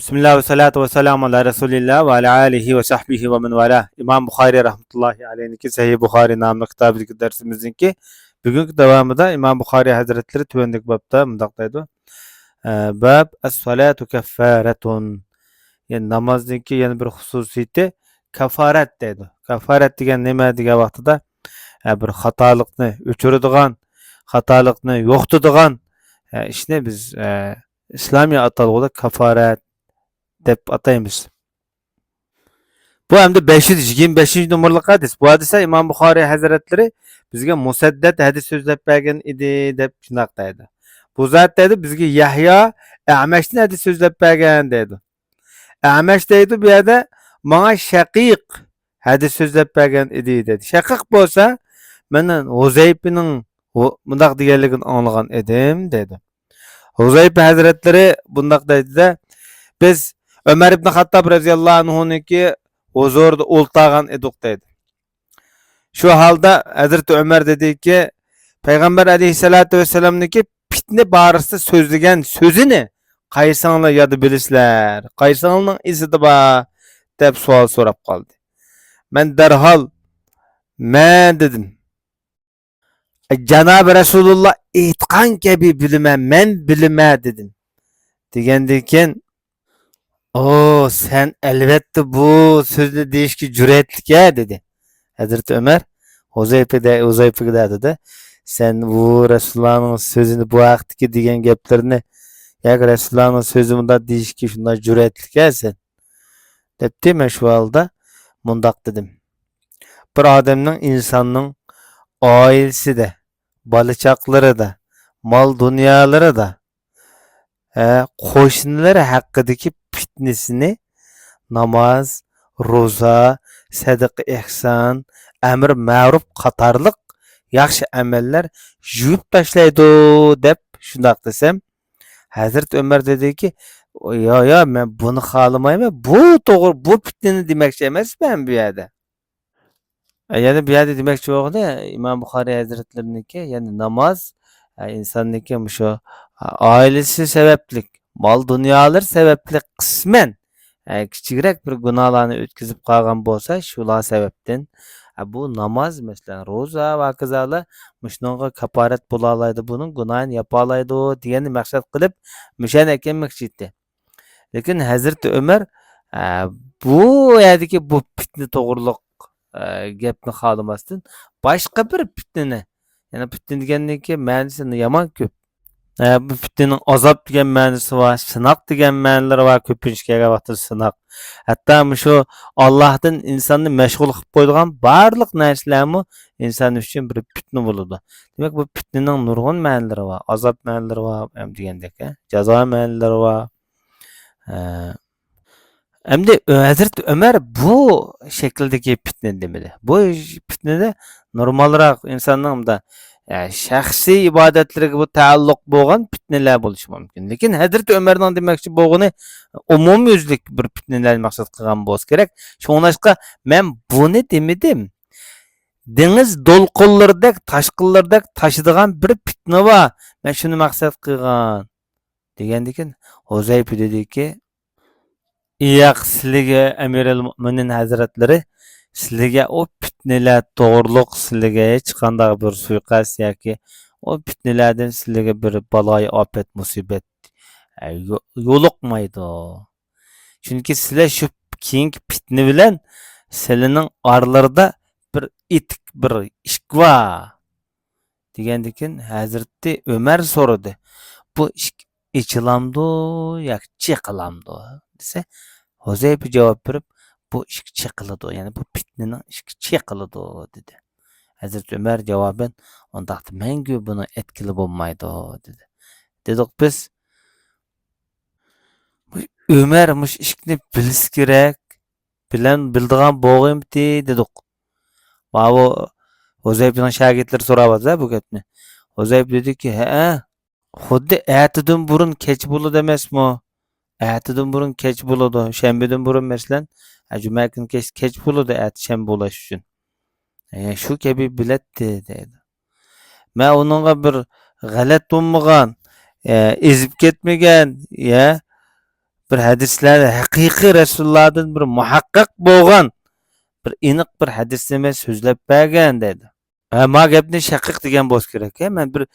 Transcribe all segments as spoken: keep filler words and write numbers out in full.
بىسمىللا ۋە سالاتۇ ۋە سالامۇ ئالا رەسۇلىللا ۋە ئالا ئالىھى ۋە سەھبىھى ۋە مەن ۋالا. ئىمام بۇخارىي رەھمەتۇللاھى ئەلەيھنىڭكى سەھىھ بۇخارىي ناملىق كىتابىدىكى دەرسىمىزنىڭكى بۈگۈنكى داۋامىدا ئىمام بۇخارىي ھەزرەتلىرى تۆۋەندىكى بابتا مۇنداق دەيدۇ. ئە، باب ئەس-سالاتۇ كەففارەتۇن. يەنى نامازنىڭكى يەنە بىر خۇسۇسىيىتى كەففارەت دەيدۇ. كەففارەت دېگەن نېمە دېگەن ۋاقتىدا، ئە، بىر خاتالىقنى ئۆچۈرىدىغان، خاتالىقنى يوقىتىدىغان، ئە، ئىشنى بىز، ئە، ئىسلامىي ئاتالغۇدا كەففارەت دەپ ئاتايمىز. بۇ ئەمدى بەش يۈز يىگىرمە بەشىنچى نومۇرلۇق ھەدىس. بۇ ھەدىستە ئىمام بۇخارىي ھەزرەتلىرى بىزگە مۇسەددەت ھەدىس سۆزلەپ بەرگەن ئىدى دەپ شۇنداق دەيدۇ. بۇ زات دەيدۇ، بىزگە يەھيا ئەمەشتىن ھەدىس سۆزلەپ بەرگەن دەيدۇ. ئەمەش دەيدۇ بۇ يەردە، ماڭا شەقىق ھەدىس سۆزلەپ بەرگەن ئىدى دەيدۇ. شەقىق بولسا، مەن ھۇزەيپىنىڭ ھۇ-، مۇنداق دېگەنلىكىنى ئاڭلىغان ئىدىم دەيدۇ. ھۇزەيپە ھەزرەتلىرى بۇنداق دەيدىدە، بىز ئۆمەر ئىبن خاتتاب رەزىياللاھۇ ئەنھۇنىڭكى ھۇزۇرىدا ئولتۇرغان ئىدۇق دەيدۇ. شۇ ھالدا ھەزرىتى ئۆمەر دېدىكى، پەيغەمبەر ئەلەيھىسسالاتۇ ۋەسسالامنىڭكى پىتنە بارىسىدا سۆزلىگەن سۆزىنى قايسىڭلار يادا بىلىسىلەر؟ قايسىڭلارنىڭ ئېسىدە بار؟ دەپ سوئال سوراپ قالدى. مەن دەرھال، مەن دېدىم. جانابى رەسۇلۇللا ئېيتقان كەبى بىلىمەن، مەن بىلىمەن دېدىم. دېگەندىن كېيىن، ئو، سەن ئەلۋەتتە بۇ سۆزنى دېيىشكە جۈرئەتلىك ھە دېدى. ھەزرىتى ئۆمەر ھۇزەيپىدە-، ھۇزەيپىگە دەدى، سەن بۇ رەسۇلۇللانىڭ سۆزىنى، بۇ ھەقتىكى دېگەن گەپلىرىنى، ياكى رەسۇلۇللانىڭ سۆزى مۇنداق دېيىشكە شۇنداق جۈرئەتلىك ھە سەن دەپتى. مەن شۇ ھالدا مۇنداق دېدىم. بىر ئادەمنىڭ، ئىنساننىڭ ئائىلىسىدە، بالا-چاقىلىرىدا، مال-دۇنيالىرىدا، ھە، قوشنىلىرى ھەققىدىكى پىتنىسىنى ناماز، روزا، سەدىقە-ئېھسان، ئەمرى مەرۇپ قاتارلىق ياخشى ئەمەللەر يۇيۇپ تاشلايدۇ دەپ شۇنداق دېسەم، ھەزرىتى ئۆمەر دېدىكى، يا، يا، مەن بۇنى خالىمايمەن، بۇ توغرا، بۇ پىتنىنى دېمەكچى ئەمەسمەن بۇ يەردە. يەنە بۇ يەردە دېمەكچى بولغىنى، ئىمام بۇخارىي ھەزرەتلىرىنىڭكى، يەنى ناماز، ئە، ئىنساننىڭكى مۇشۇ، ئە، ئائىلىسى سەۋەبلىك، مال-دۇنيالىرى سەۋەبلىك قىسمەن، ئە، كىچىكرەك بىر گۇناھلارنى ئۆتكۈزۈپ قالغان بولسا، شۇلار سەۋەبتىن، ئە، بۇ ناماز، مەسىلەن، روزا ۋە ھاكازالار مۇشۇنىڭغا كاپارەت بولالايدۇ، بۇنىڭ گۇناھىنى ياپالايدۇ دېگەننى مەقسەت قىلىپ، مۇشۇنى ئەكەلمەكچى ئىدى. لېكىن ھەزرىتى ئۆمەر، ئە، بۇ يەردىكى بۇ پىتنە توغرۇلۇق، ئە، گەپنى خالىماستىن، باشقا بىر پىتنىنى، يەنى پىتنە دېگەننىڭكى مەنىسى يامان كۆپ. ئە، بۇ پىتنىنىڭ ئازاب دېگەن مەنىسى بار، سىناق دېگەن مەنىلىرى بار، كۆپىنچە كەلگەن ۋاقتىدا سىناق. ھەتتا مۇشۇ ئاللاھتىن ئىنساننى مەشغۇل قىلىپ قويىدىغان بارلىق نەرسىلەرمۇ ئىنسان ئۈچۈن بىر پىتنە بولىدۇ. دېمەك، بۇ پىتنىنىڭ نۇرغۇن مەنىلىرى بار، ئازاب مەنىلىرى بار، ھەم دېگەندەك، ھە، جازا مەنىلىرى بار. ھە. ئەمدى ھەزرىتى ئۆمەر بۇ شەكىلدىكى پىتنە دېمىدى. بۇ پىتنىدە نورمالراق ئىنساننىڭ مۇنداق، ئە، شەخسىي ئىبادەتلىرىگە بۇ تەئەللۇق بولغان پىتنىلەر بولۇشى مۇمكىن. لېكىن ھەزرىتى ئۆمەرنىڭ دېمەكچى بولغىنى ئومۇميۈزلۈك بىر پىتنىلەرنى مەقسەت قىلغان بولسا كېرەك. شۇڭلاشقا مەن بۇنى دېمىدىم. دېڭىز دولقۇنلىرىدەك، تاشقىنلىرىدەك تاشىدىغان بىر پىتنە بار. مەن شۇنى مەقسەت قىلغان. دېگەندىكىن، ھۇزەيپە دېدىكى، ياق، سىلىگە، ئەمىرىل مۆمىنىن ھەزرەتلىرى، سىلىگە ئۇ پىتنىلەر توغرۇلۇق سىلىگە ھېچقانداق بىر سۇيىقەست ياكى ئۇ پىتنىلەردىن سىلىگە بىر بالايىئاپەت، مۇسىبەت، ئە، يو-، يولۇقمايدۇ. چۈنكى سىلەر شۇ كېيىنكى پىتنە بىلەن سىلىنىڭ ئارىلىرىدا بىر ئېتىك، بىر ئىشىك بار. دېگەندىكىن، ھەزرىتى ئۆمەر سورىدى، بۇ ئىشىك ئېچىلامدۇ ياكى چېقىلامدۇ؟ دېسە، ھۇزەيپە جاۋاب بېرىپ، بۇ ئىشىك چېقىلىدۇ، يەنى بۇ پىتنىنىڭ ئىشىكى چېقىلىدۇ، دېدى. ھەزرىتى ئۆمەر جاۋابەن، ئۇنداقتا مەڭگۈ بۇنىڭ ئەتكىلى بولمايدۇ، دېدى. دېدۇق بىز، بۇ ئۆمەر مۇشۇ ئىشىكنى بىلسە كېرەك، بىلەن بىلىدىغان بولغىيمتى دېدۇق. ماۋۇ ھۇزەيپىنىڭ شاگىرتلىرى سوراۋاتىدۇ بۇ گەپنى. ھۇزەيپ دېدىكى، ھەئە، خۇددى ئەتىدىن بۇرۇن كەچ بولىدۇ ئەمەسمۇ؟ ئەتىدىن بۇرۇن كەچ بولىدۇ. شەنبىدىن بۇرۇن، مەسىلەن، ھە، جۈمە كۈنى كەچ، كەچ بولىدۇ، ئەتە شەنبە بولاش ئۈچۈن. ھە، شۇ كەبى بىلەتتى دەيدۇ. مەن ئۇنىڭغا بىر غەلەت بولمىغان، ئە، ئېزىپ كەتمىگەن، يە، بىر ھەدىسلەر ھەقىقىي رەسۇلۇللاھدىن بىر مۇھەققەق بولغان، بىر ئېنىق بىر ھەدىسنى مەن سۆزلەپ بەرگەن دەيدۇ. ھە، ما گەپنى شەقىق دېگەن بولسا كېرەك. ھە، مەن بىر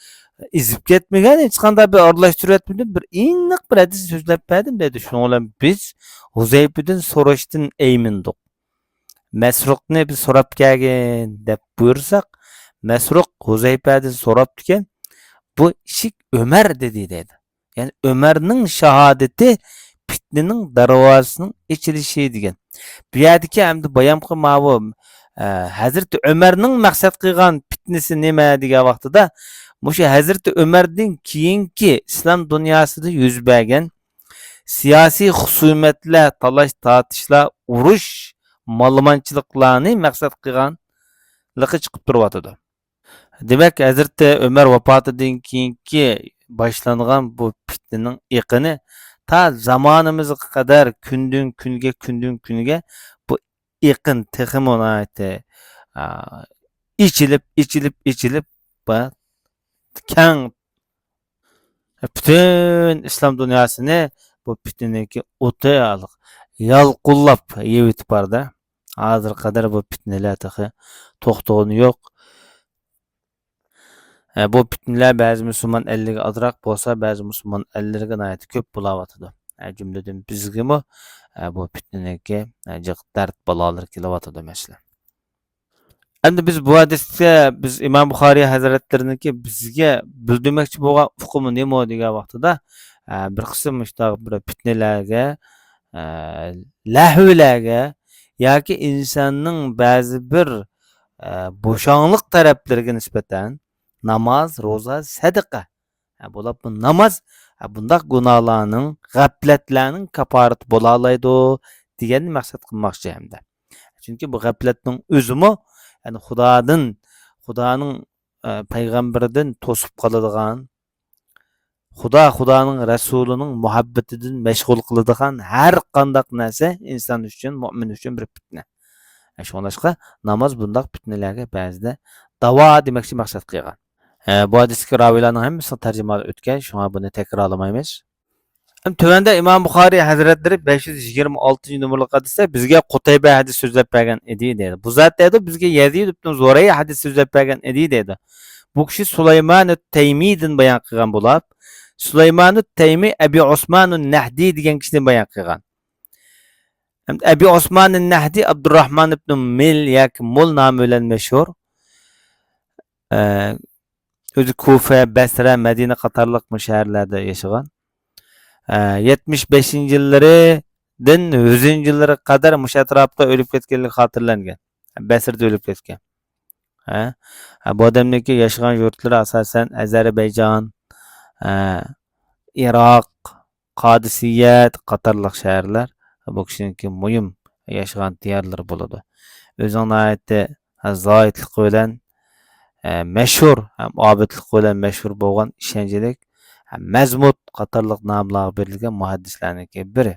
ئېزىپ كەتمىگەن، ھېچقانداق بىر ئارىلاشتۇرۇۋەتمىدىم، بىر ئېنىق بىر ھەدىسنى سۆزلەپ بەردىم دەيدۇ. شۇنىڭ بىلەن بىز ھۇزەيپىدىن سوراشتىن ئەيمىندۇق. مەسرۇقنى بىز سوراپ كەلگىن دەپ بۇيرۇساق، مەسرۇق ھۇزەيپەدىن سوراپتىكەن، بۇ ئىشىك ئۆمەر دېدى دەيدۇ. يەنى ئۆمەرنىڭ شاھادىتى پىتنىنىڭ دەرۋازىسىنىڭ ئېچىلىشى دېگەن. بۇ يەردىكى ئەمدى بايامقى ماۋۇ، ئە، ھەزرىتى ئۆمەرنىڭ مەقسەت قىلغان پىتنىسى نېمە دېگەن ۋاقتىدا، مۇشۇ ھەزرىتى ئۆمەردىن كېيىنكى ئىسلام دۇنياسىدا يۈز بەرگەن سىياسىي خۇسۇمەتلەر، تالاش-تارتىشلار، ئۇرۇش، مالىمانچىلىقلارنى مەقسەت قىلغانلىقى چىقىپ تۇرۇۋاتىدۇ. دېمەك، ھەزرىتى ئۆمەر ۋاپاتىدىن كېيىنكى باشلانغان بۇ پىتنىنىڭ ئېقىنى تا زامانىمىزغا قەدەر كۈندىن كۈنگە، كۈندىن كۈنگە بۇ ئېقىن تېخىمۇ ناھايىتى، ئا، ئېچىلىپ، ئېچىلىپ، ئېچىلىپ، با-، كەڭ، پۈتۈن ئىسلام دۇنياسىنى بۇ پىتنىنىڭكى ئوتى يالقۇنلاپ يېۋىتىپ بارىدۇ. ھازىرغا قەدەر بۇ پىتنىلەر تېخى توختىغىنى يوق. ئە، بۇ پىتنىلەر بەزى مۇسۇلمان ئەللىرىگە ئازراق بولسا، بەزى مۇسۇلمان ئەللىرىگە ناھايىتى كۆپ بولاۋاتىدۇ. ئە، جۈملىدىن بىزگىمۇ، ئە، بۇ پىتنىنىڭكى، ئە، جىق دەرد بالالىرى كېلىۋاتىدۇ، مەسىلەن. ئەمدى بىز بۇ ھەدىستە، بىز ئىمام بۇخارىي ھەزرەتلىرىنىڭكى بىزگە بىلدۈرمەكچى بولغان ئۇقۇمى نېمە دېگەن ۋاقتىدا، ئە، بىر قىسىم مۇشۇنداق بىر پىتنىلەرگە، ئە، لەھۋىلەرگە ياكى ئىنساننىڭ بەزى بىر، ئە، بوشاڭلىق تەرەپلىرىگە نىسبەتەن ناماز، روزا، سەدىقە، ھە، بولۇپمۇ ناماز، ھە، بۇنداق گۇناھلارنىڭ، غەپلەتلەرنىڭ كاپپارىتى بولالايدۇ دېگەننى مەقسەت قىلماقچى ھەمدە. چۈنكى بۇ غەپلەتنىڭ ئۆزىمۇ، يەنى خۇدادىن، خۇدانىڭ، ئە، پەيغەمبىرىدىن توسۇپ قالىدىغان، خۇدا، خۇدانىڭ رەسۇلىنىڭ مۇھەببىتىدىن مەشغۇل قىلىدىغان ھەر قانداق نەرسە ئىنسان ئۈچۈن، مۇئمىن ئۈچۈن بىر پىتنە. ئە، شۇڭلاشقا ناماز بۇنداق پىتنىلەرگە بەزىدە داۋا دېمەكچى مەقسەت قىلغان. ئە، بۇ ھەدىستىكى راۋىيلارنىڭ ھەممىسىنىڭ تەرجىمىھالى ئۆتكەن، شۇڭا بۇنى تەكرارلىمايمىز. ئەمدى تۆۋەندە ئىمام بۇخارىي ھەزرەتلىرى بەش يۈز يىگىرمە ئالتىنچى نومۇرلۇق ھەدىستە بىزگە قۇتەيبە ھەدىس سۆزلەپ بەرگەن ئىدى دەيدۇ. بۇ زات دەيدۇ، بىزگە يەزىد ئىبن زۇرەي ھەدىس سۆزلەپ بەرگەن ئىدى دەيدۇ. بۇ كىشى سۇلايمانۇت تەيمىدىن بايان قىلغان بولۇپ، سۇلايمانۇت تەيمى ئەبى ئوسمانۇن نەھدى دېگەن كىشىدىن بايان قىلغان. ئەبى ئوسمانۇن نەھدى ئابدۇرراھمان ئىبن مىل ياكى مول نامى بىلەن مەشھۇر. ئە، ئۆزى كۇفە، بەسرە، مەدىنە قاتارلىق بۇ شەھەرلەردە ياشىغان. ئە، يەتمىش بەشىنچى يىللىرىدىن يۈزىنچى يىللىرىغا قەدەر مۇشۇ ئەتراپتا ئۆلۈپ كەتكەنلىكى خاتىرىلەنگەن. بەسرىدە ئۆلۈپ كەتكەن. ھە؟ ھە، بۇ ئادەمنىڭكى ياشىغان يۇرتلىرى ئاساسەن ئەزەربەيجان، ھە، ئىراق، قادىسىيە قاتارلىق شەھەرلەر بۇ كىشىنىڭكى مۇھىم ياشىغان دىيارلىرى بولىدۇ. ئۆزىنىڭ ناھايىتى، ھە، زاھىدلىقى بىلەن، ھە، مەشھۇر ھەم ئابىدلىقى بىلەن مەشھۇر بولغان ئىشەنچلىك، ھە، مەزمۇت قاتارلىق ناملارغا بېرىلگەن مۇھەددىسلەرنىڭكى بىرى.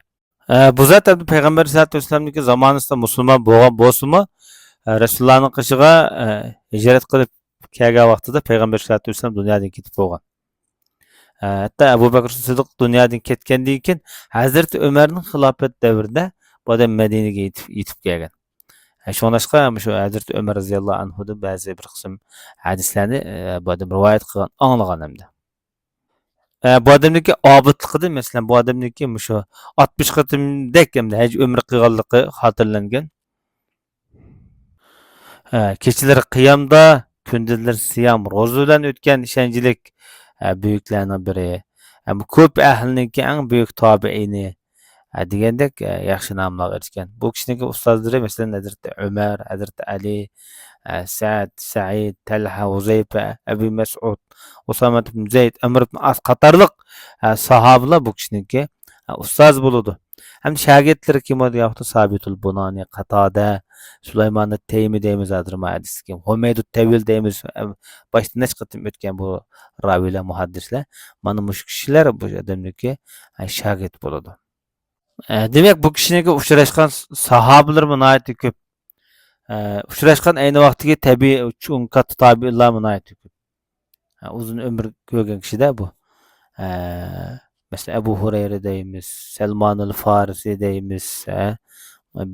ئە، بۇ زات ئەمدى پەيغەمبەر سەللەللاھۇ ئەلەيھى ۋەسەللەمنىڭكى زامانىسىدا مۇسۇلمان بولغان بولسىمۇ، ئە، رەسۇلۇللانىڭ قېشىغا، ئە، ھىجرەت قىلىپ كەلگەن ۋاقتىدا پەيغەمبەر سەللەللاھۇ ئەلەيھى ۋەسەللەم دۇنيادىن كېتىپ بولغان. ئە، ھەتتا ئەبۇ بەكرى سىددىق دۇنيادىن كەتكەندىن كېيىن، ھەزرىتى ئۆمەرنىڭ خىلاپەت دەۋرىدە بۇ ئادەم مەدىنىگە يېتىپ، يېتىپ كەلگەن. ئە، شۇڭلاشقا مۇشۇ ھەزرىتى ئۆمەر رەزىياللاھۇ ئەنھۇدىن بەزى بىر قىسىم ھەدىسلەرنى، ئە، بۇ ئادەم رىۋايەت قىلغان، ئاڭلىغان ئەمدى. ئە، بۇ ئادەمنىڭكى ئابىدلىقىدىن، مەسىلەن، بۇ ئادەمنىڭكى مۇشۇ ئاتمىش قېتىمدەك ئەمدى ھەج ئۆمرە قىلغانلىقى خاتىرىلەنگەن. ئە، كېچىلىرى قىيامدا، كۈندۈزلىرى سىيام، روزا بىلەن ئۆتكەن ئىشەنچلىك، ئە، بۈيۈكلەرنىڭ بىرى. ئە، بۇ كۇفە ئەھلىنىڭكى ئەڭ بۈيۈك تابىئىنى، ئە، دېگەندەك، ئە، ياخشى ناملارغا ئېرىشكەن. بۇ كىشىنىڭكى ئۇستازلىرى، مەسىلەن، ھەزرىتى ئۆمەر، ھەزرىتى ئەلى، ئە، سەئد، سەئىد، تەلھە، ھۇزەيپە، ئەبۇ مەسئۇد، ئۇسامە ئىبن زەيد، ئەمر ئىبن ئاس قاتارلىق، ئە، ساھابىلار بۇ كىشىنىڭكى، ئە، ئۇستازى بولىدۇ. ھەمدە شاگىرتلىرى كىم بولىدۇ دېگەن ۋاقىتتا، سابىتۇل بۇنانى، قاتادە، سۇلايمانۇت تەيمى دەيمىز ھازىر ما ھەدىستىكى، ھۇمەيدۇت تەۋىل دەيمىز، ئە، باشتا نەچچە قېتىم ئۆتكەن بۇ راۋىيلار، مۇھەددىسلەر. مانا مۇشۇ كىشىلەر بۇ ئادەمنىڭكى، ئە، شاگىرت بولىدۇ. ئە، دېمەك، بۇ كىشىنىڭكى ئۇچراشقان ساھابىلىرىمۇ ناھايىتى كۆپ. ئە، ئۇچراشقان ئەينى ۋاقىتتىكى تەبىئىي، چوڭ، كاتتا تابىئىنلارمۇ ناھايىتى كۆپ. ئە، ئۇزۇن ئۆمۈر كۆرگەن كىشىدە بۇ. ئە، مەسىلەن، ئەبۇ ھۇرەيرە دەيمىز، سەلمانۇل فارسى دەيمىز، ھە؟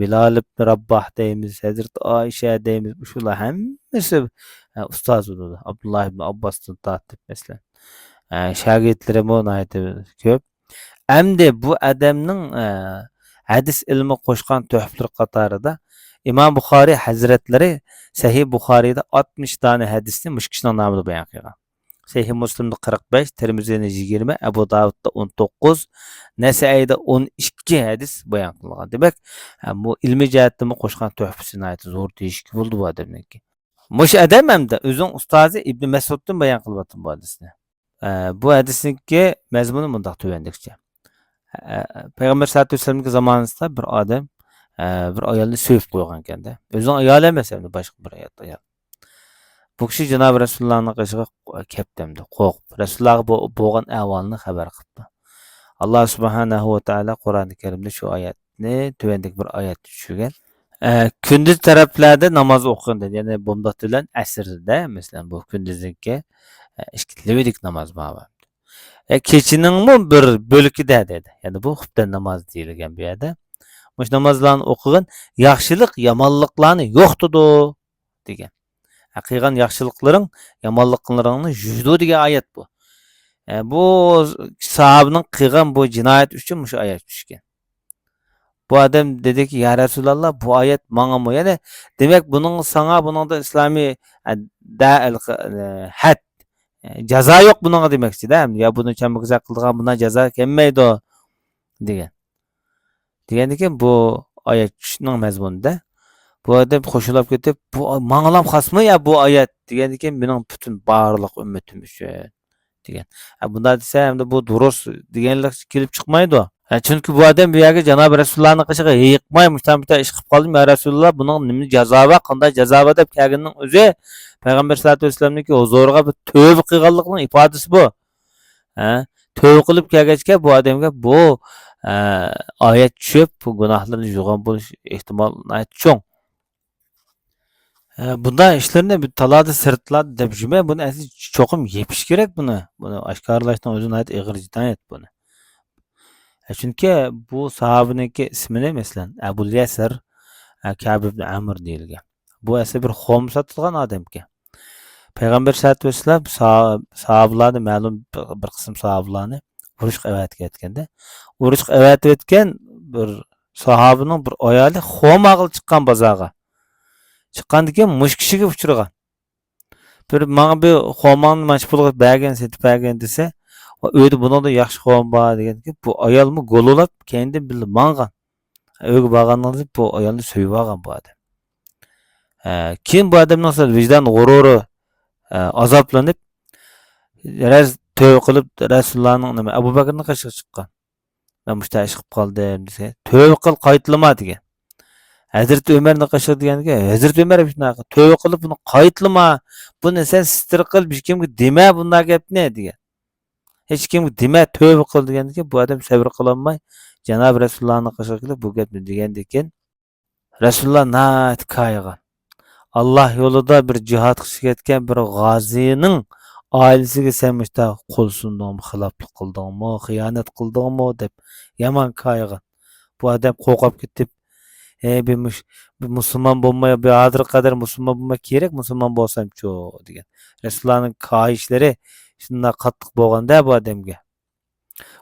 بىلال ئىبن رابباھ دەيمىز، ھەزرىتى ئائىشە دەيمىز. شۇلار ھەممىسى، ھە، ئۇستاز بولىدۇ. ئابدۇللا ئىبن ئابباستىن تارتىپ، مەسىلەن. ھە، شاگىرتلىرىمۇ ناھايىتى كۆپ. ئەمدى بۇ ئادەمنىڭ، ھە، ھەدىس ئىلمىگە قوشقان تۆھپىلىرى قاتارىدا ئىمام بۇخارىي ھەزرەتلىرى سەھىھ بۇخارىيدا ئاتمىش دانە ھەدىسنى مۇشۇ كىشىنىڭ نامىدا بايان قىلغان. سەھىھ مۇسلىمدا قىرىق بەش، تىرمىزىنى يىگىرمە، ئەبۇ داۋۇدتا ئون توققۇز، نەسەئىيدە ئون ئىككى ھەدىس بايان قىلغان. دېمەك، ھە، بۇ ئىلمىي جەھەتتىنمۇ قوشقان تۆھپىسى ناھايىتى زور دېيىشكە بولىدۇ بۇ ئادەمنىڭكى. مۇشۇ ئادەم ھەمدە ئۆزىنىڭ ئۇستازى ئىبنى مەسئۇدتىن بايان قىلىۋاتىدۇ بۇ ھەدىسنى. ئە، بۇ ھەدىسنىڭكى مەزمۇنى مۇنداق تۆۋەندىكىچە. ئە، پەيغەمبەر سەللەللاھۇ ئەلەيھى ۋەسەللەمنىڭكى زامانىسىدا بىر ئادەم، ئە، بىر ئايالنى سۆيۈپ قويغان ئىكەن-دە. ئۆزىنىڭ ئايالى ئەمەس، ئەمدى باشقا بىر ئايال. بۇ كىشى جانابى رەسۇلۇللانىڭ قېشىغا كەپتۇ ئەمدى، قورقۇپ. رەسۇلۇللاغا بۇ، بولغان ئەھۋالنى خەۋەر قىپتۇ. ئاللا سۇبھانەھۇ ۋە تائالا قۇرئانى كەرىمدە شۇ ئايەتنى، تۆۋەندىكى بىر ئايەتنى چۈشۈرگەن. ئە، كۈندۈز تەرەپلەردە ناماز ئوقۇغىن دېدى. يەنى بۇمداق بىلەن ئەسىردە، مەسىلەن، بۇ كۈندۈزنىڭكى، ئە، ئىككى لېۋىدىك ناماز بار. ئە، كېچىنىڭمۇ بىر بۆلىكىدە دېدى. يەنى بۇ خۇپتەن نامازى دېيىلگەن بۇ يەردە. مۇشۇ نامازلارنى ئوقۇغىن، ياخشىلىق يامانلىقلارنى يوقىتىدۇ، دېگەن. ئە، قىلغان ياخشىلىقلىرىڭ يامانلىقلىرىڭنى يۇيىدۇ دېگەن ئايەت بۇ. ئە، بۇ ساھابىنىڭ قىلغان بۇ جىنايەت ئۈچۈن مۇشۇ ئايەت چۈشكەن. بۇ ئادەم دېدىكى، يا رەسۇلاللا، بۇ ئايەت ماڭىمۇ؟ يەنى، دېمەك، بۇنىڭ ساڭا، بۇنىڭدا ئىسلامىي، ئە، دەل، ئە، ھەد، ئە، جازا يوق بۇنىڭغا دېمەكچىدە. يا بۇنى چەمبىكىزە قىلىدىغان بۇنداق جازا كەلمەيدۇ، دېگەن. دېگەندىكىن بۇ ئايەت چۈشۈشنىڭ مەزمۇنىدا بۇ ئادەم خوشلاپ كېتىپ، بۇ ماڭىلام خاسمۇ يا بۇ ئايەت؟ دېگەندىكىن مېنىڭ پۈتۈن بارلىق ئۈممىتىم ئۈچۈن، دېگەن. ئە، بۇنداق دېسە، ئەمدى بۇ دۇرۇس دېگەنلىك كېلىپ چىقمايدۇ. ئە، چۈنكى بۇ ئادەم بۇ يەرگە جانابى رەسۇلۇللانىڭ قېشىغا ھېيىقماي، مۇشۇنداق ئىش قىلىپ قالدىم، يا رەسۇلۇللا، بۇنىڭ نېمە جازا بار، قانداق جازا بار دەپ كەلگىنىنىڭ ئۆزى پەيغەمبەر سەللەللاھۇ ئەلەيھى ۋەسەللەمنىڭكى ھۇزۇرىغا بىر تۆۋە قىلغانلىقىنىڭ ئىپادىسى بۇ. ھە؟ تۆۋە قىلىپ كەلگەچكە بۇ ئادەمگە بۇ، ئە، ئايەت چۈشۈپ، بۇ گۇناھلىرىنى يۇغان بولۇش ئېھتىمالى ناھايىتى چوڭ. ئە، بۇنداق ئىشلارنى بىر تالادا، سىرتلاردا دەپ يۈرمەي، بۇنى ئەسلى چوقۇم يېپىش كېرەك بۇنى. بۇنى ئاشكارىلاشنىڭ ئۆزى ناھايىتى ئېغىر جىنايەت بۇنى. ئە، چۈنكى بۇ ساھابىنىڭكى ئىسمىنى، مەسىلەن، ئەبۇل يەسىر، ئە، كەب ئىبن ئەمر دېيىلگەن. بۇ ئەسلى بىر خورما ساتىدىغان ئادەمكەن. پەيغەمبەر سەللەللاھۇ ئەلەيھى ۋەسەللەم سا-، ساھابىلارنى، مەلۇم بىر، بىر قىسىم ساھابىلارنى ئۇرۇشقا ئەۋەتىۋەتكەندە، ئۇرۇشقا ئەۋەتىۋەتكەن بىر ساھابىنىڭ بىر ئايالى خورما ئالغىلى چىققان بازارغا. چىققاندىن كېيىن مۇشۇ كىشىگە ئۇچرىغان. بىر ماڭا بىر خورماڭنى مانچە پۇلغا بەرگىن، سېتىپ بەرگىن دېسە، ئۆيدە بۇنىڭدىن ياخشى خورما بار دېگەندىكىن، بۇ ئايالمۇ گۇلۇلاپ كەينىدىن بىللە ماڭغان. ئۆيگە بارغاندىن كېيىن بۇ ئايالنى سۆيۈۋالغان بۇ ئادەم. ھە، كېيىن بۇ ئادەمنىڭ سەل ۋىجدان غۇرۇرى، ھە، ئازابلىنىپ، رەز-، تۆۋە قىلىپ رەسۇلۇللانىڭ، نېمە، ئەبۇ بەكرىنىڭ قېشىغا چىققان. مەن مۇشۇنداق ئىش قىلىپ قالدىم دېسە، تۆۋە قىل، قايتىلىما دېگەن. ھەزرىتى ئۆمەرنىڭ قېشىغا دېگەندىكىن، ھەزرىتى ئۆمەر شۇنداق، تۆۋە قىلىپ بۇنى قايتىلىما، بۇنى سەن سىتىر قىل، ھېچكىمگە دېمە بۇنداق گەپنى دېگەن. ھېچكىمگە دېمە، تۆۋە قىل دېگەندىكىن، بۇ ئادەم سەۋر قىلالماي، جانابى رەسۇلۇللانىڭ قېشىغا كېلىپ بۇ گەپنى دېگەندىكىن، رەسۇلۇللا ناھايىتى كايىغان. ئاللا يولىدا بىر جىھادقا چىقىۋەتكەن بىر غازىنىڭ ئائىلىسىگە سەن مۇشۇنداق قول سۇندۇڭمۇ، خىلاپلىق قىلدىڭمۇ، خىيانەت قىلدىڭمۇ دەپ يامان كايىغان. بۇ ئادەم قورقۇپ كېتىپ، ھەي، بىر مۇش-، بىر مۇسۇلمان بولماي، بىر ھازىرغا قەدەر مۇسۇلمان بولماي كېرەك، مۇسۇلمان بولسامچۇ دېگەن. رەسۇلۇللانىڭ كايىشلىرى شۇنداق قاتتىق بولغاندا بۇ ئادەمگە.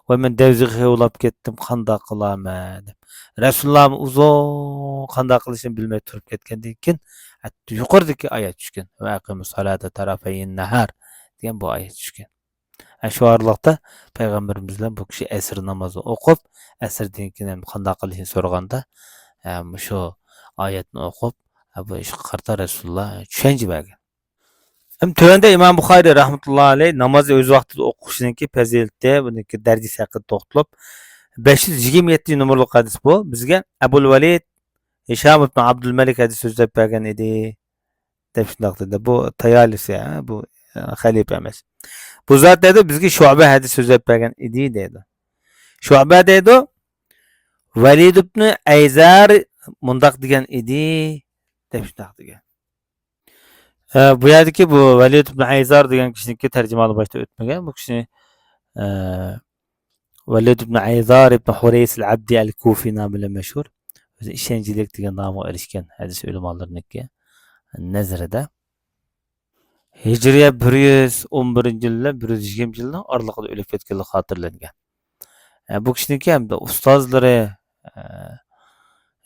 ۋاي، مەن دەۋزىگە خىيولاپ كەتتىم، قانداق قىلارمەن دەپ. رەسۇلۇللامۇ ئۇزۇن قانداق قىلىشىنى بىلمەي تۇرۇپ كەتكەندىن كېيىن، ھەتتا يۇقىرىدىكى ئايەت چۈشكەن. ۋە ئەقىمۇس سالاتا تەرەفەيىن نەھار دېگەن بۇ ئايەت چۈشكەن. ھە، شۇ ئارىلىقتا پەيغەمبىرىمىز بىلەن بۇ كىشى ئەسىر نامازىنى ئوقۇپ، ئەسىردىن كېيىن ھەم قانداق قىلىشنى سورىغاندا، ھە، مۇشۇ ئايەتنى ئوقۇپ، ھە، بۇ ئىشقا قارىتا رەسۇلۇللا چۈشەنچە بەرگەن. ھەم تۆۋەندە ئىمام بۇخارىي رەھمەتۇللا ئەلەيھ نامازنى ئۆز ۋاقتىدا ئوقۇشنىڭكى پەزىلىتى، بۇنىڭكى دەرىجىسى ھەققىدە توختىلىپ، بەش يۈز يىگىرمە يەتتىنچى نومۇرلۇق ھەدىس بۇ. بىزگە ئەبۇل ۋەلىد ھىشام ئىبن ئابدۇلمەلىك ھەدىس سۆزلەپ بەرگەن ئىدى، دەپ شۇنداق دېدى. بۇ تايالىسى، ھە، بۇ، ئە، خەلىپە ئەمەس. بۇ زات دەيدۇ، بىزگە شۇبە ھەدىس سۆزلەپ بەرگەن ئىدى دەيدۇ. شۇبە دەيدۇ، ۋەلىد ئىبن ئەيزار مۇنداق دېگەن ئىدى، دەپ شۇنداق دېگەن. ئە، بۇ يەردىكى بۇ ۋەلىد ئىبن ئەيزار دېگەن كىشىنىڭكى تەرجىمىھالى باشتا ئۆتمىگەن. بۇ كىشىنى، ئە، ۋەلىد ئىبن ئەيزار ئىبن ھۇرەيس ئەل ئەبدى ئەل كۇفى نامى بىلەن مەشھۇر، ئۆزى ئىشەنچلىك دېگەن نامغا ئېرىشكەن ھەدىس ئۆلىمالىرىنىڭكى نەزىرىدە. ھىجرىيە بىر يۈز ئون بىرىنچى يىل بىلەن بىر يۈز يىگىرمە يىلنىڭ ئارىلىقىدا ئۆلۈپ كەتكەنلىكى خاتىرىلەنگەن. ئە، بۇ كىشىنىڭكى ھەمدە ئۇستازلىرى، ئە،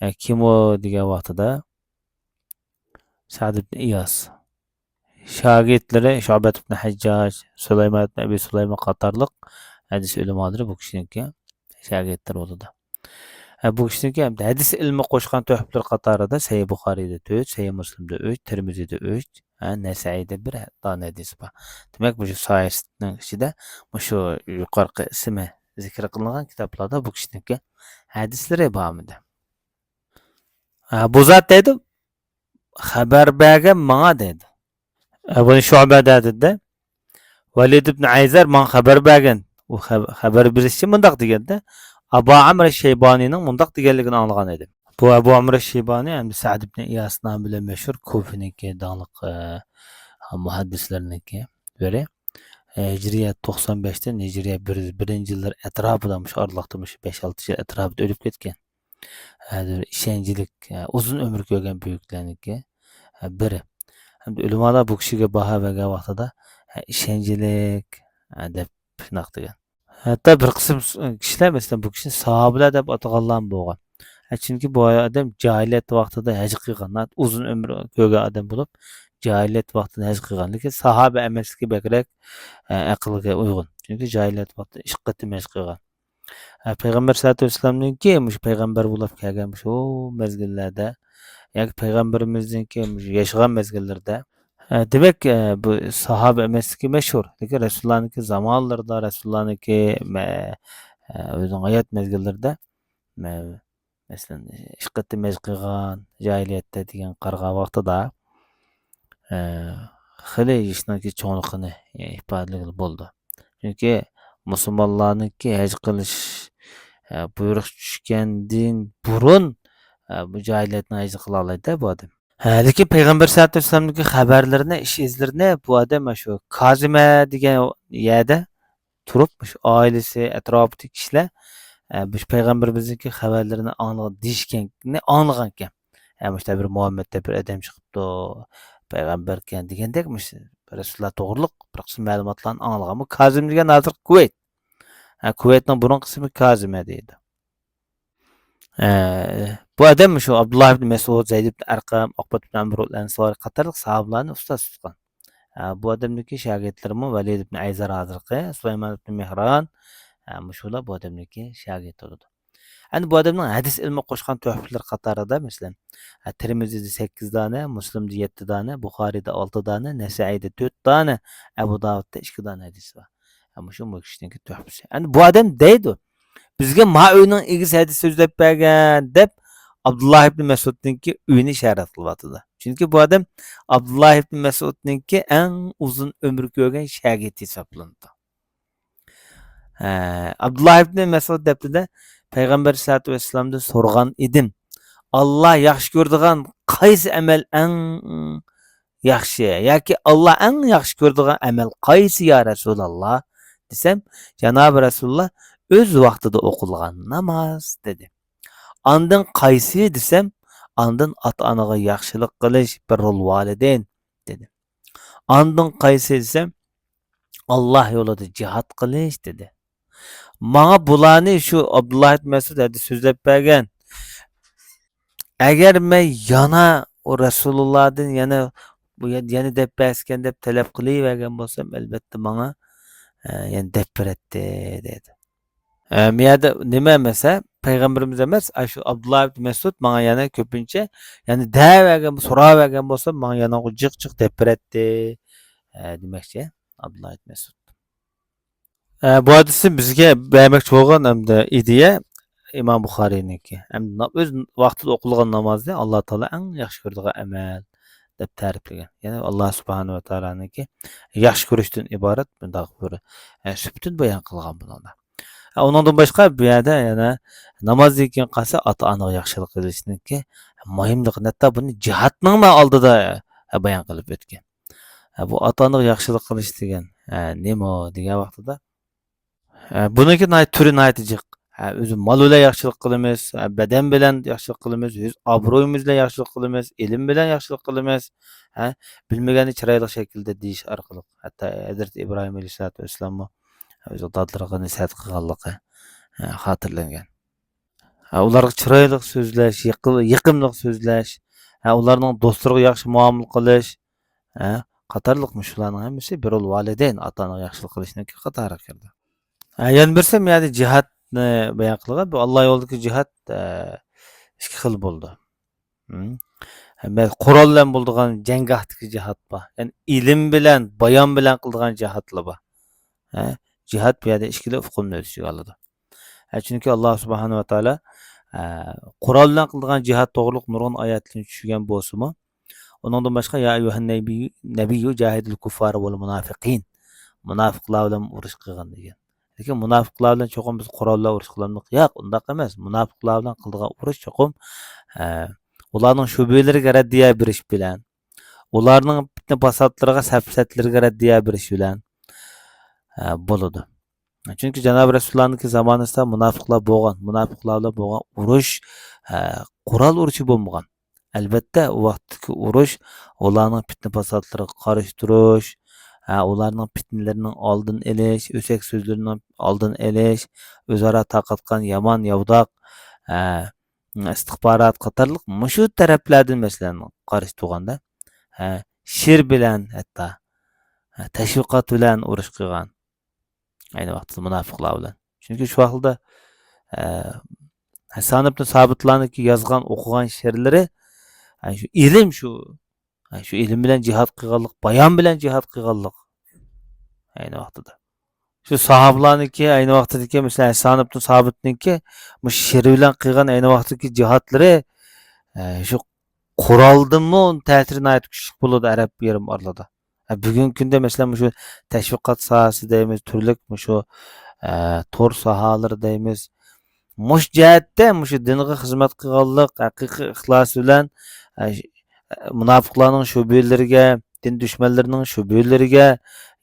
ئە، كىمۇ دېگەن ۋاقتىدا سەئد ئىبن ئىياس. شاگىرتلىرى شۇبەت ئىبن ھەججاج، سۇلايمان ئىبن ئەبى سۇلايمان قاتارلىق ھەدىس ئۆلىمالىرى بۇ كىشىنىڭكى شاگىرتلىرى بولىدۇ. ھە، بۇ كىشىنىڭكى ھەدىس ئىلمى قوشقان تۆھپىلىرى قاتارىدا سەھىھ بۇخارىيدا تۆت، سەھىھ مۇسلىمدا ئۈچ، تىرمىزىدە ئۈچ، ھە، نەسەئىيدە بىر دانە ھەدىس بار. دېمەك، مۇشۇ ساھىسىنىڭ ئىچىدە مۇشۇ يۇقىرىقى ئىسمى زىكىر قىلىنغان كىتابلاردا بۇ كىشىنىڭكى ھەدىسلىرى بارمىدى؟ ھە، بۇ زات دەيدۇ، خەۋەر بەرگەن ماڭا دەيدۇ. ئە، بۇنى شۇبە دەدى. ۋەلىد ئىبن ئەيزار ماڭا خەۋەر بەرگەن. ئۇ خەۋ-، خەۋەر بېرىشچە مۇنداق دېگەندە، ئەبۇ ئەمر شەيبانىنىڭ مۇنداق دېگەنلىكىنى ئاڭلىغان ئىدىم. بۇ ئەبۇ ئەمر شەيبانى ھەمدە سەئد ئىبن ئىياس نامى بىلەن مەشھۇر كۇفىنىڭكى داڭلىق، ئە، مۇھەددىسلىرىنىڭكى بىرى. ئە، ھىجرىيە توقسان بەشتىن ھىجرىيە بىر يۈز بىرىنچى يىللار ئەتراپىدا، مۇشۇ ئارىلىقتا، مۇشۇ بەش-ئالتە يىل ئەتراپىدا ئۆلۈپ كەتكەن. ھە، بىر ئىشەنچلىك، ھە، ئۇزۇن ئۆمۈر كۆرگەن بۈيۈكلەرنىڭكى، ھە، بىرى. ھەمدە ئۆلىمالار بۇ كىشىگە باھا بەرگەن ۋاقتىدا، ھە، ئىشەنچلىك، ھە، دەپ شۇنداق دېگەن. ھەتتا بىر قىسىم س-، كىشىلەر، مەسىلەن، بۇ كىشىنى ساھابىلەر دەپ ئاتىغانلارمۇ بولغان. ھە، چۈنكى بۇ ئادەم جاھىلىيەت ۋاقتىدا ھەج قىلغان، ناھايىتى ئۇزۇن ئۆمۈر كۆرگەن ئادەم بولۇپ، جاھىلىيەت ۋاقتىدا ھەج قىلغان. لېكىن ساھابە ئەمەسلىكى بەكرەك، ھە، ئەقىلگە ئۇيغۇن. چۈنكى جاھىلىيەت ۋاقتىدا ئىككى قېتىم ھەج قىلغان. ھە، پەيغەمبەر سەللەللاھۇ ئەلەيھى ۋەسەللەمنىڭكى مۇشۇ پەيغەمبەر بولۇپ كەلگەن مۇشۇ مەزگىللەردە ياكى پەيغەمبىرىمىزنىڭكى مۇشۇ ياشىغان مەزگىللىرىدە، ھە، دېمەك، ئە، بۇ ساھابە ئەمەسلىكى مەشھۇر. لېكىن رەسۇلۇللانىڭكى زامانلىرىدا، رەسۇلۇللانىڭكى مە-، ئە، ئۆزىنىڭ ھايات مەزگىللىرىدە، مە-، مەسىلەن، ئىككى قېتىم ھەج قىلغان، جاھىلىيەتتە دېگەن قارىغان ۋاقتىدا، ئە، خېلى ئىشنىڭكى چوڭلۇقىنى، ئە، ئىپادىلىگىلى بولىدۇ. چۈنكى مۇسۇلمانلارنىڭكى ھەج قىلىش، ئە، بۇيرۇق چۈشكەندىن بۇرۇن، ئە، بۇ جاھىلىيەتنىڭ ھەجىنى قىلالايدۇ بۇ ئادەم. ھە، لېكىن پەيغەمبەر سەللەللاھۇ ئەلەيھى ۋەسەللەمنىڭكى خەۋەرلىرىنى، ئىش ئىزلىرىنى بۇ ئادەم شۇ كازىمە دېگەن يەردە تۇرۇپ، مۇشۇ ئائىلىسى، ئەتراپىدىكى كىشىلەر، ئە، مۇشۇ پەيغەمبىرىمىزنىڭكى خەۋەرلىرىنى ئاڭلىغان، دېيىشكەننى ئاڭلىغانىكەن. ئە، مۇشۇنداق بىر مۇھەممەد دەپ بىر ئادەم چىقىپتۇ، پەيغەمبەركەن دېگەندەك، مۇشۇ رەسۇلۇللا توغرۇلۇق بىر قىسىم مەلۇماتلارنى ئاڭلىغان. بۇ كازىم دېگەن ھازىرقى كۇۋەيت. ھە، كۇۋەيتنىڭ بۇرۇنقى ئىسمى كازىمە دەيدۇ. ئە، بۇ ئادەم شۇ ئابدۇللا ئىبن مەسئۇد، زەيد ئىبن ئەرقەم، ئۇقبەت ئىبن ئەمر ئەنسارى قاتارلىق ساھابىلارنى ئۇستاز تۇتقان. ئە، بۇ ئادەمنىڭكى شاگىرتلىرىمۇ ۋەلىد ئىبن ئەيزار ھازىرقى، سۇلايمان ئىبن مېھران، ئە، مۇشۇلار بۇ ئادەمنىڭكى شاگىرتى بولىدۇ. ئەنە بۇ ئادەمنىڭ ھەدىس ئىلمى قوشقان تۆھپىلىرى قاتارىدا، مەسىلەن، ئە، تىرمىزىدە سەككىز دانە، مۇسلىمدا يەتتە دانە، بۇخارىيدا ئالتە دانە، نەسەئىيدە تۆت دانە، ئەبۇ داۋۇدتا ئىككى دانە ھەدىس بار. ھە، مۇشۇ، مۇشۇ كىشىنىڭكى تۆھپىسى. ئەنە بۇ ئادەم دەيدۇ، بىزگە ما ئۆينىڭ ئىگىسى ھەدىس سۆزلەپ بەرگەن دەپ ئابدۇللا ئىبن مەسئۇدنىڭكى ئۆيىنى ئىشارەت قىلىۋاتىدۇ. چۈنكى بۇ ئادەم ئابدۇللا ئىبن مەسئۇدنىڭكى ئەڭ ئۇزۇن ئۆمۈر كۆرگەن شاگىرتى ھېسابلىنىدۇ. ھە، ئابدۇللا ئىبن مەسئۇد دەپتۇ-دە، پەيغەمبەر سەللەللاھۇ ئەلەيھى ۋەسەللەمدىن سورىغان ئىدىم، ئاللا ياخشى كۆرىدىغان قايسى ئەمەل ئەڭ ياخشى ياكى ئاللا ئەڭ ياخشى كۆرىدىغان ئەمەل قايسى يا رەسۇلاللا؟ دېسەم، جانابى رەسۇلۇللا ئۆز ۋاقتىدا ئوقۇلغان ناماز دېدى. ئاندىن قايسى دېسەم، ئاندىن ئاتا-ئانىغا ياخشىلىق قىلىش، بىررۇل ۋالىدەين دېدى. ئاندىن قايسى دېسەم، ئاللا يولىدا جىھاد قىلىش دېدى. ماڭا بۇلارنى شۇ ئابدۇللا ئىبن مەسئۇد ھەدىس سۆزلەپ بەرگەن. ئەگەر مەن يەنە ئۇ رەسۇلۇللادىن يەنە بۇ يەنە دەپ بەرسىكەن دەپ تەلەپ قىلىۋەرگەن بولسام، ئەلۋەتتە ماڭا، ئە، يەنە دەپ بېرەتتى، دەيدۇ. ئە، مۇ يەردە نېمە ئەمەسە، پەيغەمبىرىمىز ئەمەس، ئاشۇ ئابدۇللا ئىبن مەسئۇد ماڭا يەنە كۆپىنچە، يەنە دەۋەرگەن، سوراۋەرگەن بولسام، ماڭا يەنە جىق جىق دەپ بېرەتتى، ئە، دېمەكچى ئابدۇللا ئىبن مەسئۇد. ئە، بۇ ھەدىسنى بىزگە بەرمەكچى بولغان ھەمدە ئىدىيە ئىمام بۇخارىينىڭكى. ھەم نا-، ئۆز ۋاقتىدا ئوقۇلغان نامازنى ئاللا تائالا ئەڭ ياخشى كۆرىدىغان ئەمەل دەپ تەرىپلىگەن. يەنى ئاللا سۇبھانەھۇ ۋە تائالانىڭكى ياخشى كۆرۈشتىن ئىبارەت بۇنداق بىر، ئە، سۈپىتىنى بايان قىلغان بۇنىڭدا. ئە، ئۇنىڭدىن باشقا بۇ يەردە يەنە نامازدىن كېيىن قالسا ئاتا-ئانىغا ياخشىلىق قىلىشنىڭكى مۇھىملىقىنى، ھەتتا بۇنى جىھادنىڭمۇ ئالدىدا، ئە، بايان قىلىپ ئۆتكەن. ھە، بۇ ئاتا-ئانىغا ياخشىلىق قىلىش دېگەن، ھە، نېمە دېگەن ۋاقتىدا، ھە، بۇنىڭكى ناھايىتى تۈرى ناھايىتى جىق. ھە، ئۆزى مال بىلەن ياخشىلىق قىلىمىز، ھە، بەدەن بىلەن ياخشىلىق قىلىمىز، ئۆز ئابرۇيىمىز بىلەن ياخشىلىق قىلىمىز، ئىلىم بىلەن ياخشىلىق قىلىمىز. ھە، بىلمىگەننى چىرايلىق شەكىلدە دېيىش ئارقىلىق. ھەتتا ھەزرىتى ئىبراھىم ئەلەيھىسسالاتۇ ۋەسسالاممۇ ئۆزى دادىلىرىغا نەسىھەت قىلغانلىقى، ھە، خاتىرىلەنگەن. ھە، ئۇلارغا چىرايلىق سۆزلەش، يېقىم-، يېقىملىق سۆزلەش، ھە، ئۇلارنىڭ دوستلىرىغا ياخشى مۇئامىلە قىلىش، ھە، قاتارلىق مۇشۇلارنىڭ ھەممىسى بىررۇل ۋالىدەين، ئاتا-ئانىغا ياخشىلىق قىلىشنىڭكى قاتارىغا كىرىدۇ. ھە، يەنە بىرسى، بۇ يەردە جىھادنى بايان قىلغان. بۇ ئاللا يولىدىكى جىھاد، ئە، ئىككى خىل بولىدۇ. ھە، قورال بىلەن بولىدىغان جەڭگاھتىكى جىھاد بار. يەنى ئىلىم بىلەن، بايان بىلەن قىلىدىغان جىھادلار بار. ھە، جىھاد بۇ يەردە ئىككىلا ئۇقۇمنى ئۆز ئىچىگە ئالىدۇ. ھە، چۈنكى ئاللا سۇبھانەھۇ ۋە تائالا، ئە، قورال بىلەن قىلىدىغان جىھاد توغرۇلۇق نۇرغۇن ئايەتلەرنى چۈشۈرگەن بولسىمۇ، ئۇنىڭدىن باشقا، يا ئەييۇھەن نەبىييۇ، نەبىييۇ جاھىدىل كۇففارە ۋەل مۇنافىقىن، مۇناپىقلار بىلەن ئۇرۇش قىلغىن دېگەن. لېكىن مۇناپىقلار بىلەن چوقۇم بىز قورال بىلەن ئۇرۇش قىلامدۇق؟ ياق، ئۇنداق ئەمەس. مۇناپىقلار بىلەن قىلىدىغان ئۇرۇش چوقۇم، ئە، ئۇلارنىڭ شۈبھىلىرىگە رەددىيە بېرىش بىلەن، ئۇلارنىڭ پىتنە پاساتلىرىغا، سەپسەتىلىرىگە رەددىيە بېرىش بىلەن، ئە، بولىدۇ. چۈنكى جانابى رەسۇلۇللانىڭكى زامانىسىدا مۇناپىقلار بولغان، مۇناپىقلار بىلەن بولغان ئۇرۇش، ئە، قورال ئۇرۇشى بولمىغان. ئەلۋەتتە، ئۇ ۋاقىتتىكى ئۇرۇش ئۇلارنىڭ پىتنە پاساتلىرىغا قارشى تۇرۇش، ھە، ئۇلارنىڭ پىتنىلىرىنىڭ ئالدىنى ئېلىش، ئۆسەك سۆزلىرىنىڭ ئالدىنى ئېلىش، ئۆزئارا تارقاتقان يامان ياۋىداق، ھە، ئىستىخبارات قاتارلىق مۇشۇ تەرەپلەردىن، مەسىلەن، قارشى تۇرغاندا، ھە، شىر بىلەن ھەتتا، ھە، تەشۋىقات بىلەن ئۇرۇش قىلغان. ئەينى ۋاقىتتا مۇناپىقلار بىلەن. چۈنكى شۇ ۋاقىتتا، ئە، ھەسسان ئىبن سابىتلارنىڭكى يازغان، ئوقۇغان شېئىرلىرى، ئە، شۇ ئىلىم، شۇ، ئە، شۇ ئىلىم بىلەن جىھاد قىلغانلىق، بايان بىلەن جىھاد قىلغانلىق. ئەينى ۋاقتىدا. شۇ ساھابىلارنىڭكى، ئەينى ۋاقتىدىكى، مەسىلەن، ھەسسان ئىبن سابىتنىڭكى مۇشۇ شېئىرى بىلەن قىلغان ئەينى ۋاقتىدىكى جىھادلىرى، ئە، شۇ قورالدىنمۇ تەسىرى ناھايىتى كۈچلۈك بولىدۇ ئەرەب يېرىم ئارىلىدا. ھە، بۈگۈنكى كۈندە، مەسىلەن، مۇشۇ تەشۋىقات ساھەسى دەيمىز، تۈرلۈك مۇشۇ، ئە، تور ساھەلىرى دەيمىز. مۇشۇ جەھەتتە مۇشۇ دىنغا خىزمەت قىلغانلىق، ھەقىقىي ئىخلاس بىلەن، ئە، ش-، ئە، مۇناپىقلارنىڭ شۈبھىلىرىگە، دىن دۈشمەنلىرىنىڭ شۈبھىلىرىگە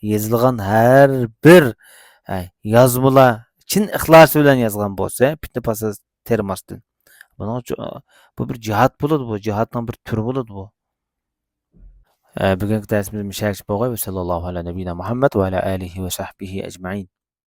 يېزىلغان ھەر بىر، ئە، يازمىلار چىن ئىخلاسى بىلەن يازغان بولسا، پىتنە پاسات تېرىماستىن. بۇنىڭ ئۈچۈن، بۇ بىر جىھاد بولىدۇ، بۇ جىھادنىڭ بىر تۈرى بولىدۇ بۇ. ئە، بۈگۈنكى دەرسىمىز مۇشۇ يەرگىچە بولغاي. ۋەسەللاللاھۇ ئەلا نەبىينا مۇھەممەد ۋە ئەلا ئالىھى ۋە سەھبىھى ئەجمەئىن.